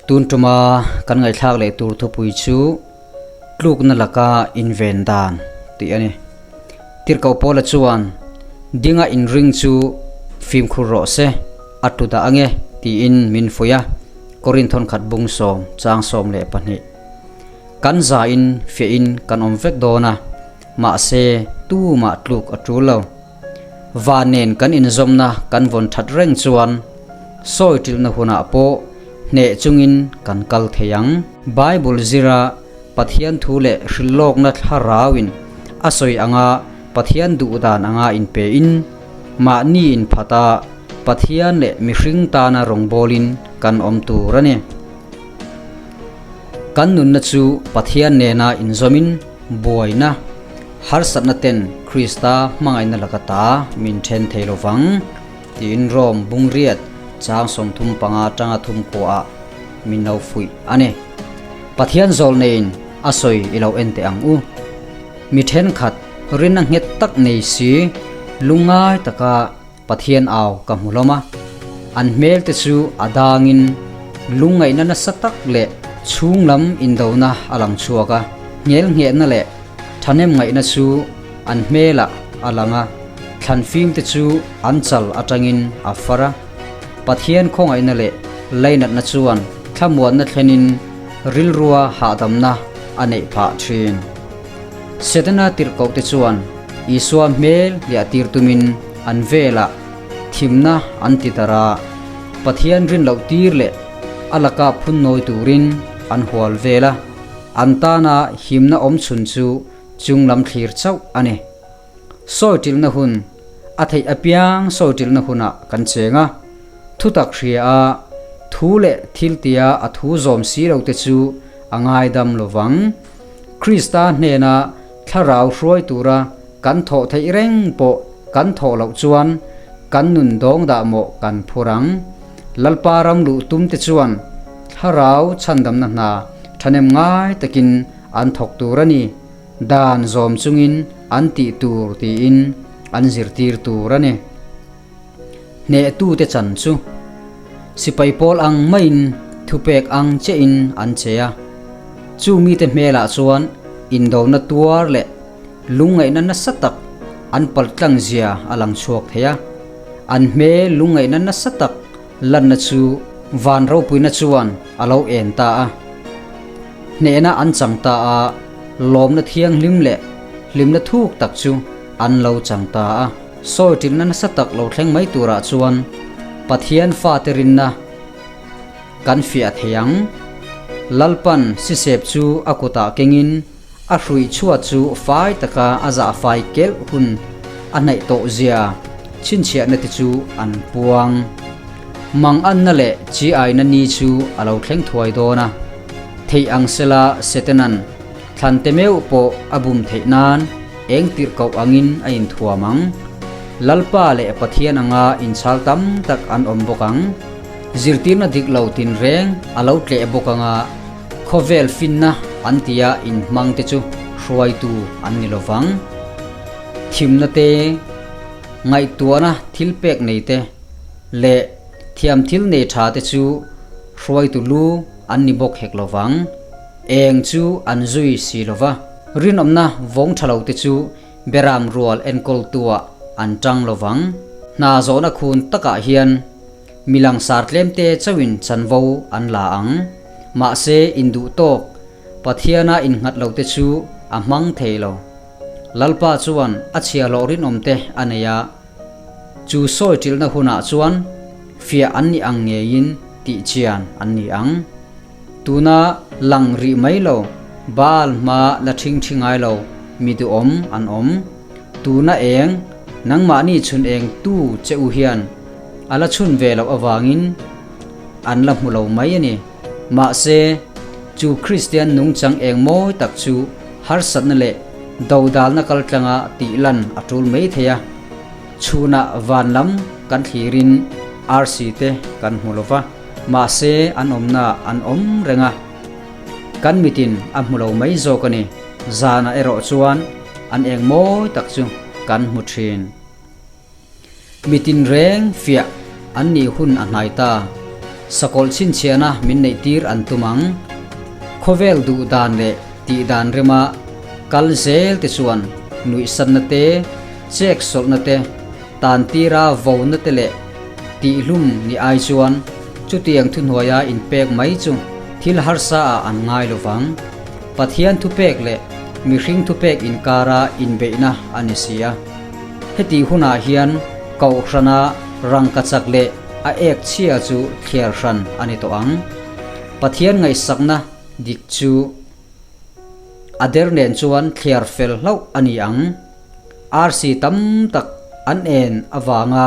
Tun tuma kan ngaihthlak leh tur thupui chu tlukna laka inven dan tih a ni. Tirhkoh Paula chuan dinga inring chu fimkhur rawh se, a tu dah ange tiin min fuih a, Korinth thawnkhat bung sawm chang 12. Kan zain fiahin kan awm vek dawn a, mahse tumah tluk a tul lo. Van nen kan inzawmna kan vawn that reng chuan sawi ṭilhna hunah pawh hneh chungin kan kal thei ang. Bible zira Pathian thu leh hrilhlawkna thlarauin a sawi anga Pathian duh dan anga inpein, mahni inphata Pathian leh mihring tana rawngbawlin kan awm tur a ni. Kan nunna chu Pathian nena inzawmin buaina, harsatna ten Krista hmangaihna laka ta min then thei lo vang, tiin Rome bungriat chang 35 tanga thum khuaah min lo fuih a ni. Pathian zawl neiin a sawi i lo en teh ang u. Mi thenkhat rinna nghet tak nei si lungngai taka Pathian au ka hmu hlawm a, an hmel te chu a dangin lungngaihna nasa tak leh chhunglam indona a lang chhuak a, hmel nghehna leh thahnem ngaihna chu an hmelah a lang a, thlan fim te chu an chal atangin a far a. Pathian khawngaihna leh lainatna chuan thlamuanna thlenin rilrua hahdamna a neih phah thin. Setana tirhkoh te chuan Isua hmel hliah tir tumin an velah thimna an ti darh a, Pathian rin loh tir leh a laka phun nawi turin an hual vel a, an tana himna awm chhun chu chunglam thlir chauh a ni. Sawi ṭilhna hun, a theih apiang sawi ṭilhna hunah kan cheng a, thutak hria a, thu leh thil tia a thu zawm si lo te chu a ngaidam lo vang. Krista hnena thlarau hruai tura kan thawh theih reng pawh kan thawh loh chuan kan nun dawng dah mawh kan phur ang. Lalpa ram luh tum te chuan thlarau chhandamna hna thahnem ngai takin an thawk tur a ni. Dan zawm chungin an tih tur tiin an zirtir tur a ni. Hnehtute chan chu sipai pawl ang maiin thupek ang chiahin an che a. Chu mite hmelah chuan indona tuar leh lungngaihna nasa tak an paltlang zia a lang chhuak thei a. An hmel lungngaihna nasa tak lanna chu van ropuina chuan a lo en ta a. Hnehna an chang ta a, lawmna thianghlim leh hlimna thuk tak chu an lo chang ta a. Sawi ṭilhna nasa tak lo thleng mai turah chuan Pathian fate rinna kan fiah thei ang. Lalpan sisep chu a kutah kengin a hruih chhuat chu fai taka a zah fai kelh hun a hnaih tawh zia chhinchhiahna te chu an puang. Mang anna leh chi aina ni chu a lo thleng thuai dawn a, theih ang sela Setanan Thlan te meuh pawh a bum theih nan eng tirh koh angin a inthuam ang. Lalpa leh Pathian anga inchhal tam tak an awm bawk ang. Zirtirna dik lo tinreng a lo tleh bawk anga khawvel finna an tia inhmang te chu hruaitu an ni lo vang. Thimna te, ngaihtuahna thil pek nei te leh thiam thil nei tha te chu hruaitu lu an ni bawk hek lo vang. Eng chu an zui si lo va, rinawmna vawng tha lo te chu beram rual enkawltuah an tang lo vang. Hna zawhna khun takah hian mi langsar tlemte chauhin chanvo an la ang. Mahse induh tawk Pathiana innghat lo te chu a hmang thei lo. Lalpa chuan a chhiahhlawh rinawmte a nei a, chu sawi ṭilhna hunah chuan fiah an nih ang ngeiin tihchian an ni ang. Tuna lang rih mai lo, Baal hma la ṭhing ṭhi ngai lo mi duhawm an awm. Tuna eng, nangmahni chhun eng tu che u hian a la chhun ve loh avangin an la hmu lo mai a ni. Mahse, chu Kristian nungchang eng mawi tak chu harsatna leh dodalna kaltlanga tih lan a ṭul mai thei a. Chhunah van lam kan thlirin arsi te kan hmu lo va. Mahse, an awmna an awm reng a, kan mitin a hmu lo mai zawk a ni. Zanah erawh chuan an eng mawi tak chu kan hmu thin. Mitin reng fiah an nih hun a hnai ta. Sakawlh chhinchhiahna min neihtir an tum ang. Khawvel duh dan leh tih dan rema kal zel te chuan nuihsanna te, chek sawlhna te, tantira vona te leh tihhlum ni ai chuan chutiang thuhnuaia inpek mai chu thil harsa ah an ngai lo vang. Pathian thupek leh mihring thupek inkara inbeihna a ni si a. Heti hunah hian Kohhrana rangkachak leh a ek chhia chu thliar hran a ni tawh ang. Pathian ngaihsakna dik chu a der nen chuan thliar fel hlauh a ni ang. Arsi tam tak an en avanga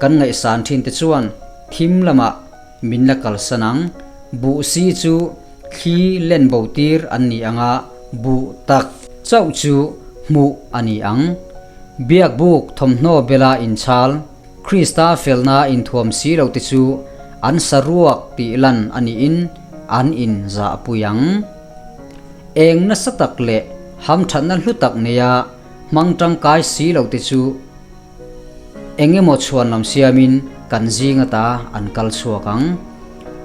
kan ngaihsan thin te chuan thim lamah min la kalsan ang. Buh si chu thli len bo tir an ni anga buh tak chauh chu hmuh a ni ang. Biakbuk thawmhnaw bela inchhal. Krista felna inthuam si lo te chu an saruak tih lan a niin an in zahpui ang. Eng nasa tak leh hamthatna hlu tak neia hmang tangkai si lo te chu eng emaw chhuan lam siamin kan zing ata an kal chhuak ang.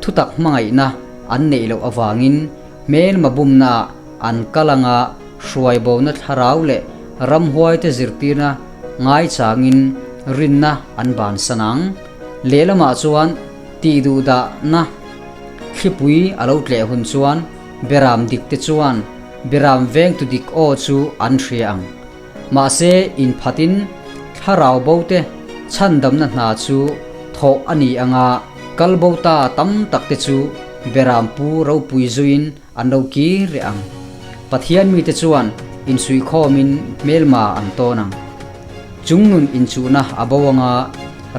Thutak hmangaihna an neih loh avangin hmelma bumnaah an kal anga hruaibona thlarau leh ramhuaite zirtirna ngaichangin rinna an bansan ang. Lehlamah chuan tihduhdahna thlipui a lo tleh hun chuan beram dikte chuan beram vengtu dik aw chu an hria ang. Mahse inphatin thlarau bote chhandamna hna chu thawh a ni anga kalbo ta tam takte chu beram pu ropui zuiin An lo kir reh ang. Pathian mite chuan insuihkhawmin hmelma an tawn ang. Chungnun inchuhna a bo anga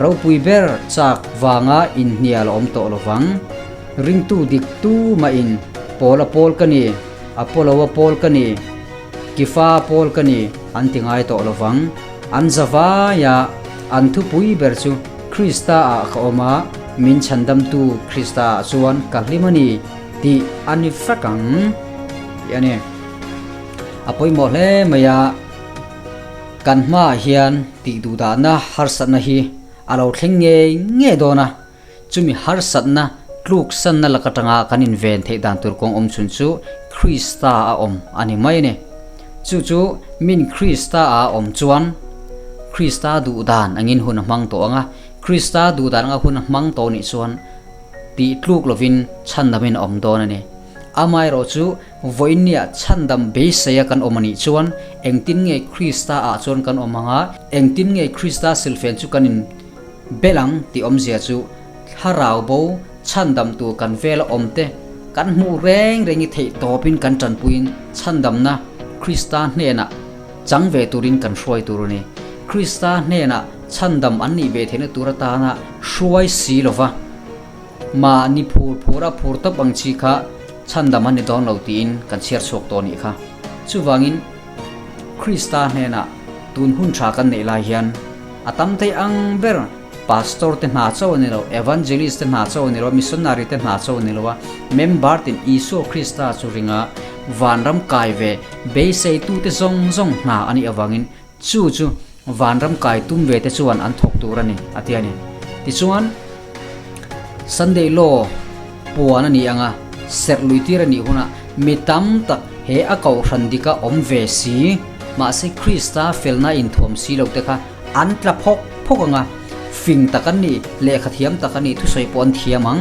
ropui ber chak vanga inhnial a awm tawh lo vang. Ringtu dik tu mahin Paula pawl ka ni, Apollo-a pawl ka ni, Kifa pawl ka ni an ti ngai tawh lo vang. An zavaia an thupui ber chu Krista-ah ka awm a, min chhandamtu Krista-ah chuan ka hlim a ni. Tih a ni vek ang tih a ni. A pawimawh hle mai a, kan hmaah hian tih duhdahna harsatna hi a lo thleng ngei ngei dawn a, chumi harsatna tluksanna lak atanga kan inven theih dan tur kawng awm chhun chu Krista a awm a ni mai a ni. Chu chu min Krista a awm chuan Krista duhdan angin hun a hmang tawh ang a, Krista duhdan anga hun a hmang tawh nih chuan tih tluk lovin chhandamin a awm dawn a ni. Amaherawh chu vawiinniah chhandam beiseia kan awm a nih chuan engtin nge Krista ah chuan kan awm ang a, engtin nge Krista silfen chu kan in bel ang tih awmzia chu thlarau bo chhandam tur kan vela awm te kan hmuh reng reng i theih tawpin kan tanpuiin chhandamna Krista hnenah chang ve turin kan hruai tur a ni. Krista hnenah chhandam an nih ve theihna tur atana hruai si lova, mahni phur phura phur tawp ang chi kha chhandam an ni dawn lo tiin kan chhiar chhuak tawh nih kha. Chuvangin, Krista hnenah tun hun tha kan neih lai hian a tam thei ang ber Pastor te hna chauh a ni lo, Evangelist te hna chauh a ni lo, Missionary te hna chauh a ni lo a, member tin Isua Krista chu ringa vanram kai ve beiseitute zawng zawng hna a nih avangin chu chu vanram kai tum ve te chuan an thawk tur a ni, a ti a ni. Tichuan, Sunday Law puan a ni ang a, serh lui tir a nih hunah mi tam tak he a kohhran dika awm ve si, mahse Krista felna inthuam si lo te kha an tla phawk phawk ang a, fing tak an nih, lehkha thiam tak an nih, thusawi pawh an thiam ang,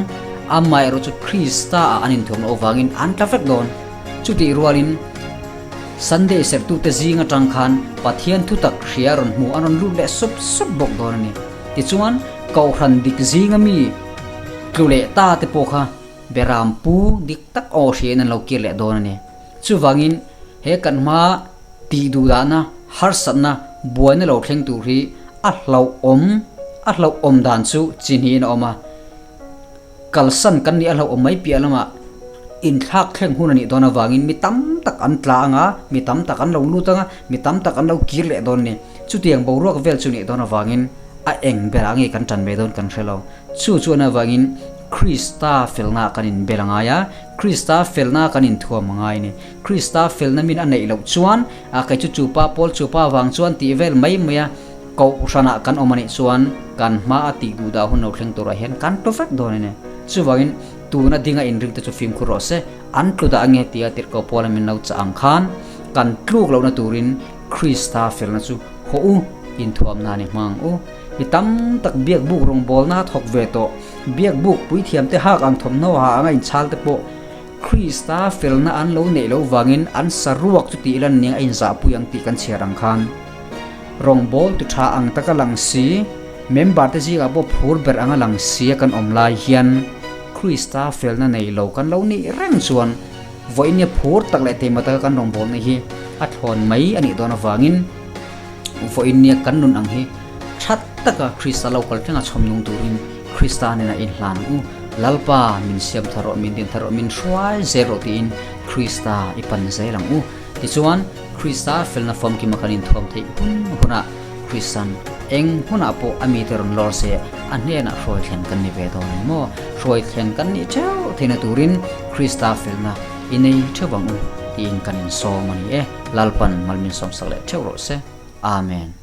amaherawh chu Krista ah an inthuam loh avangin an tla vek dawn. Chutih rualin Sunday serhtute zing atang khan Pathian thutak hria rawn hmu an rawn lut leh sup sup bawk dawn a ni. Tichuan, Kohhran dik zinga mi tlu leh ta te pawh kha Beram pu dik tak aw hriain an lo kir leh dawn a ni. Chuvangin, he kan hma tih duhdahna, harsatna, buaina lo thleng tur hi a hlauhawm, a hlauhawm dan chu chi hnihin a awm a. Kalsan kan nih a hlauhawm mai piah lamah inthlak thleng hun a nih dawn avangin mi tam tak an tla ang a, mi tam tak an lo lut ang a, mi tam tak an lo kir leh dawn a ni. Chutiang boruak vel chu nih dawn avangin a eng berah nge kan tan mai dawn kan hre lo. Chu chuan avangin Krista felna kan inbel a ngai a, Krista felna kan inthuam a ngai a ni. Krista felna min a neih loh chuan a kei chu chupa pawl chupa avang chuan tih vel mai mai a, Kohhranah kan awm a nih chuan kan hma a tih duh dah hun lo thleng turah hian kan tlu vek dawn a ni. Chuvangin tuna dinga inring te chu fimkhur rawh se, an tlu dah ange tia tirhkoh Paula min lo chah ang khan kan tluk lohna turin Krista felna chu haw u, inthuam nan i hmang u. Mi tam tak biakbuk rawngbawlna thawk ve tawh, biakbuk puithiamte hak ang thawmhnaw ha anga inchhal te pawh Krista felna an lo neih loh vangin an saruak chu tih lan ning a inzahpui ang tih kan chhiar ang khan rawngbawl tu tha ang taka lang si, member te zingah pawh phur ber anga lang sia kan awm lai hian Krista felna nei lo kan lo nih reng chuan vawiin nia phur tak leh teima taka kan rawngbawlna hi a thlawn mai a nih dawn avangin vawiin nia kan nun ang hi tha taka Krista lo kal thlenga chhawm nung turin Krista nena inhlan ang u. Lalpa min siam thar rawh, min din thar rawh, min hruai zel rawh tiin Krista i pan zel ang u. Tichuan, Krista felna famkima kan inthuam theih hun hunah Kristan eng hmunah pawh a mite rawn lawr se a hnenah hruai thlen kan ni ve dawn ang maw? Hruai thlen kan nih theuh theihna turin Krista felna i nei theuh ang u tiin kan insawm a ni e. Lalpan mal min sawmsak leh theuh rawh se. Amen.